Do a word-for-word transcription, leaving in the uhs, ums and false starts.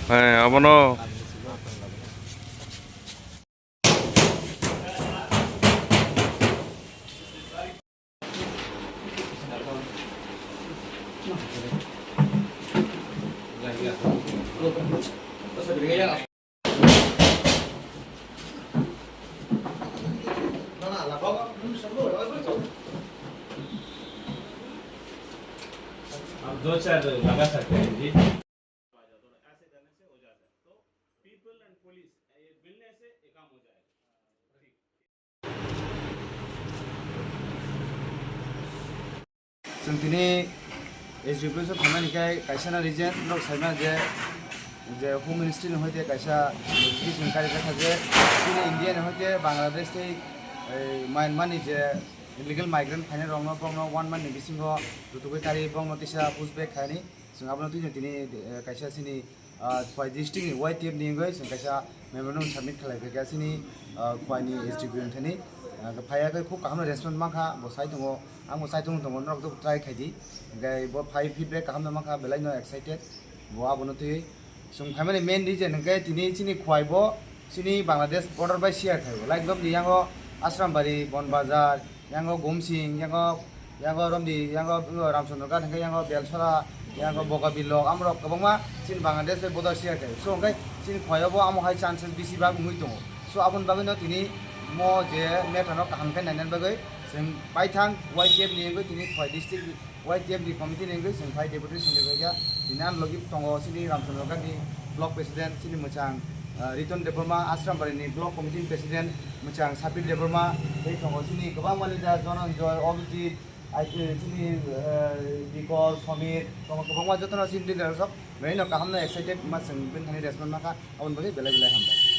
Hei, abono. आप दो चार लगा सकते हैं जी। People and police, ये मिलने से ये काम हो जाएगा। Chwng tini S D P office o thangnani khe kaisa na reason norok saima je, je Home Ministry ni hoite kaisa notification kari kha je chini India ni hoite Bangladesh tei, eh, Myanmar ni je illegal migrant phainai rokno bokno one month ni bisingo rutugwi kari bokno tisa push back khainani. Chwng abono twi tini, eh, kaisa chini, ah, Khwai district ni Y T F ni wngwi chwng kaisa memorandum submit khlai phaikha chini, ah, Khwai ni S D P wng thani. Ah, phaiya khe khub kaham response mankha, bo sai tongo, ang bo sai tongo, tongo, norok tei try khai di. Hwnkhe bo phai feedback kaham no mankha, belai no excited, bo abono twi. Chwng phaimani main reason hwnkhe tini chini Khwai bo chini Bangladesh border bai share khaio. Like romni yango Asrambari, Bonbazar, yango Gumsing, yango, yango romdi, yango, yango Ramchandra Ghat hwnkhe yango Belsora, yango Bogabilok, amorok kwbangma chini Bangladesh bai border share khaio. So hwnkhe chini Khwai o bo amo hai chances bisi bak wngwi tongo. So aboni bagwi no tini mo je matter no kaham khe nainani bagwi chwng paithang Y T F ni wngwi tini Khwai district Y T F ni committee ni wngwi chwng phai deputation ni bagya. Tini ang logi tongo chini Ramchandra Ghat ni block president chini mwchang, ah, Riton Debbarma, Asrambari ni block committee ni president mwchang Sapir Debbarma, tei tongo chini kwbangma leader Dhananjoy, Abhijit, ai, chini, ah, Bikol, Samir, tongo kwbangma jotono chini leader rok belai no kaham no excited ma chwng bini thani response mankha, aboni bagwi belai belai hambai.